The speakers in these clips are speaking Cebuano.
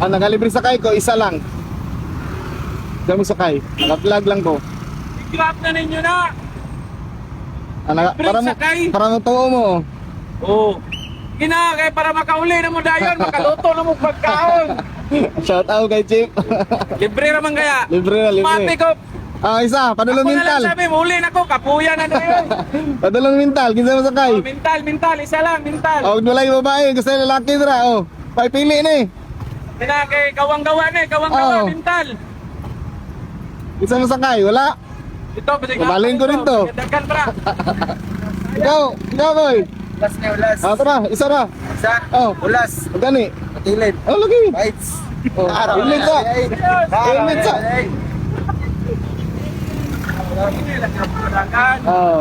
Ah, nagalibre sakay ko, isa lang. Diyan mo sakay. Naka-vlog lang ko. I-grab na ninyo na. Ah, Libre para mo, sakay. para mo tuo mo. Oo. Gina, kay para makauli na mo dayon, makaluto na mo pagkaon. Shout out kay Chief. Libre raman kaya. Libre na, libre. Mati ko. Ah, isa, padulong Ako na lang mental. sabi, muli na ko, kapuya na dayon. Padulong mental, kinsa mo sakay? Oh, mental, mental, isa lang, mental. Oh, wala yung babae, gusto yung lalaki dra. Oh, paipili ni. Gina, kay kawang-gawa na eh, kawang-gawa, Oo. mental. Kinsa mo sakay? Wala. Ito, basig. Babaling ko rin to. Daghan pra. Ikaw, ikaw boy. Ulas na ulas. Ah, tara, isa ra. Isa. Oh, Ulas. gani. Matilid. Oh, lagi. Bites. Oh, inlit sa. Inlit sa. Daghan. Oh.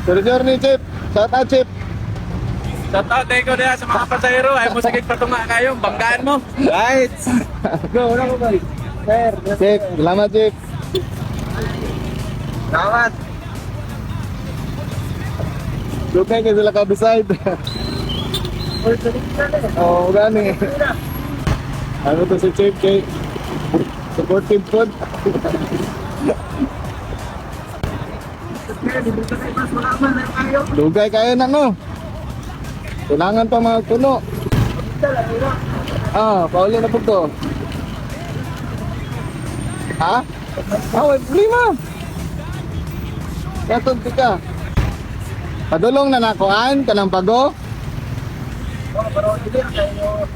Sir Journey, Chief. Shout out, Chief. Shout out ko diha sa mga pasahero, ay mo sakit patunga kayo, banggaan mo. Bites. Go, wala ko boy. Sir. Chief, salamat, Chief. Salamat. Lukay kayo sila ka-beside. Oo, oh, gani. Ano to si Chief kay supportive food. Dugay kayo na no. Kailangan pa mga puno. Ah, pauli na po to. Ha? Ah, may problema. Katong ka. Padulong na nakuan kanang bago.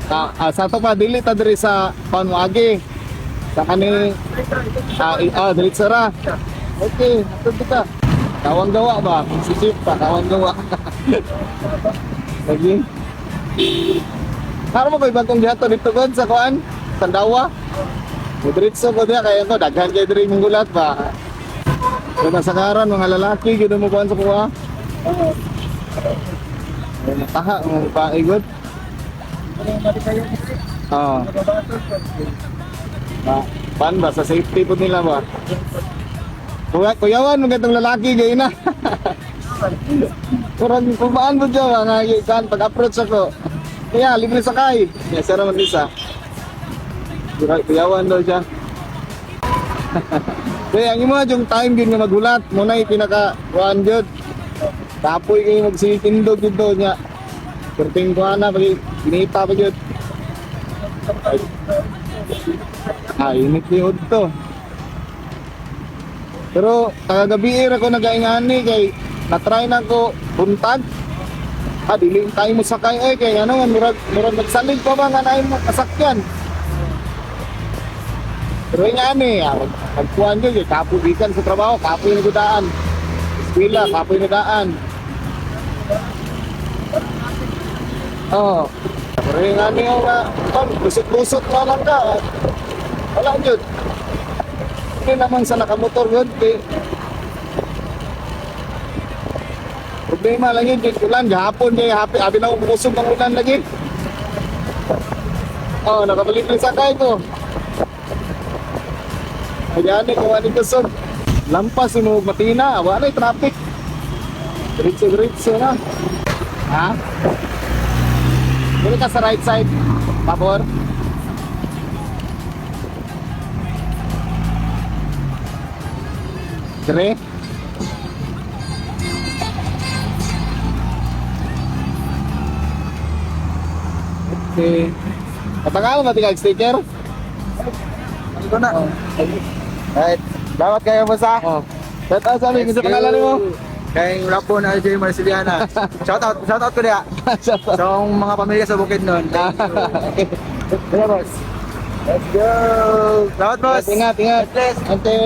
Ah, ah, sa to pa dili ta diri sa Panwagi. Sa kani dili sara. Okay, atod ka. Kawang gawa ba? Si Chief pa, kawang gawa. Lagi. Para mo koy bagong gihato dito god sa kuan, Sandawa. Mudritso ko diya kay ko daghan kay diri mong gulat ba. Kung sa karon mga lalaki gyud mo kuan sa kuha. Ay, nataha mga babae god. Oo. Ah, pan ba sa safety po nila ba? Kuya, kuyawan mo itong lalaki gay na. Kurang kumaan mo dyan ba nga kan pag approach ako. Kaya libre sakay. Kaya sir man isa. Kuyawan daw siya. Kaya ang imo yung time gyud nga maghulat mo na pinaka kuan gyud. Tapoy kayo magsikindog dito niya. Perting kuan na pag inita pa gyud. Ay. Ah, init ni to. Pero kagabi ra ko nagaingani kay na-try na ko buntag. Ah, dili tayo mo sakay eh kay ano nga murag murag nagsalig pa ba nga naay mo kasakyan. Pero ingani, ah, magkuan gyud kay kapoy gikan sa trabaho, kapoy ni gudaan. Eskwela, kapoy ni daan. Oh. Pero ingani nga, pan, lusot-lusot na lang ka. Wala gyud. Hindi naman sa nakamotor yun, kay problema lang yun, kay ulan, gahapon kay happy, abi na umusog ng ulan lagi. Oh, nakabalik na sakay ko. Ayan, kung ano kusog. Lampas mo matina, wala na traffic. Diretso, diretso na. Ha? Dili ka sa right side, pabor. Dire. Okay. Matagal ba tingag sticker? Ito na. Right. Dapat kayo boss ah. Oh. Shout out sa amin, Let's kinsa pangalan go. nimo? Kay Rapon RJ Marceliana. Shout out ko diya. Shout out. Sa akong mga pamilya sa bukid nun. Thank you. Kaya boss. Let's go. Salamat boss. Ingat, ingat. Bless. Ante.